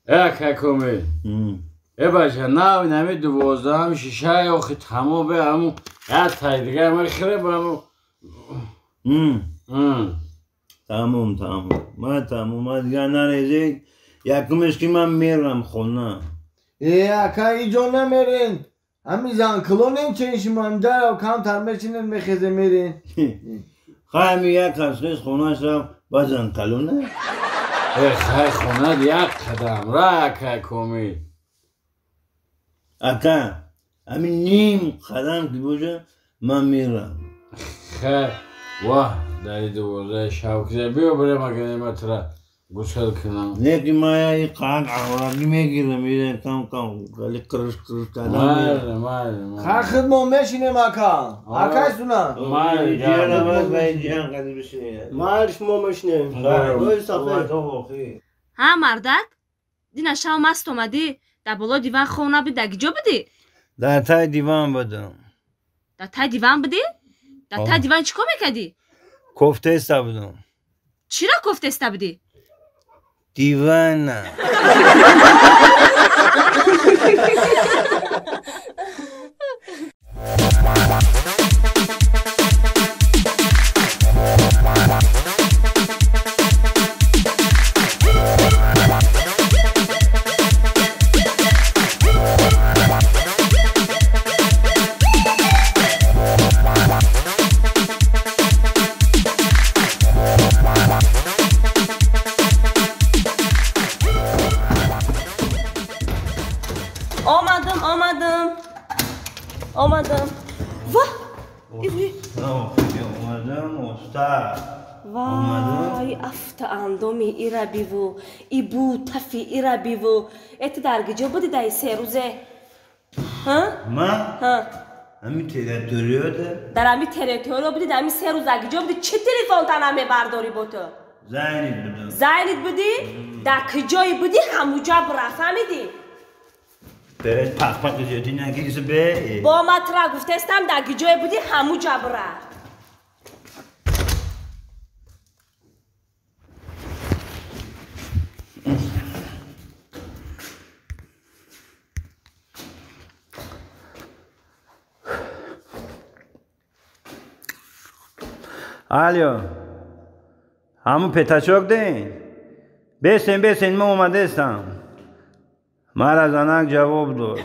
Э какоми. Э бача нав нами 12 шишаи охи тамом бе аму я тай дигар мехӯре ба аму. Тамом тамом. Ма тамом ма дигар нарезед. Якумеш ки ман мерам хона. Э ака иҷо намерен. Ҳами занклонен чен шумо ҳамҷа камтар мешинен мехезе мерен. Хай ҳами як кас хонаш рафт ба занкалона. Э хай хона як қадам ра ака комил. Ака ҳами ним қадам ки боша ман мерам. Хай ваҳ дар 12 шаб ки биё бирем агар гусел кунам. Лекин ман як қанд аҳволагӣ мегирам, ира кам кам хеле қириш қириш кардам. Майли майли. Хай худмон мешинем ака. Акай суна. Майли. Майли шумо мешинем. Ҳа мардак, дина шав маст омадӣ, дар боло диван хов набудӣ, дар киҷо будӣ? Дар таи диван будам. Дар таи диван будӣ? Дар таи диван чӣ кор мекардӣ? Кофтеста будам. Чиро кофтеста будӣ? Дивана. Омадам, омадам. Омадам. Ваҳ! Омадам, уста. Вай, афта андоми ира биву, ибу тафи ира биву. Э ту дар киҷо будӣ дар се рӯзе? Ҳа? Ма? Ҳа. Ҳами территорияда? Дар ҳами территория будӣ, дар ҳами се рӯз дар киҷо будӣ? Чӣ телефонта намебардорӣ бо ту? Зайнит будам. Зайнит будӣ? Дар киҷое будӣ, ҳамуҷа бура, фаҳмидӣ? Бе, пақ-пақ зиёдӣ нагирӣ бе. Бо ма тура гуфтестам, дар киҷое будӣ, ҳамуҷа бура. Алё, ҳамун петачок ден? Бесен, бесен, мо омадестам. Мара занак ҷавоб дод.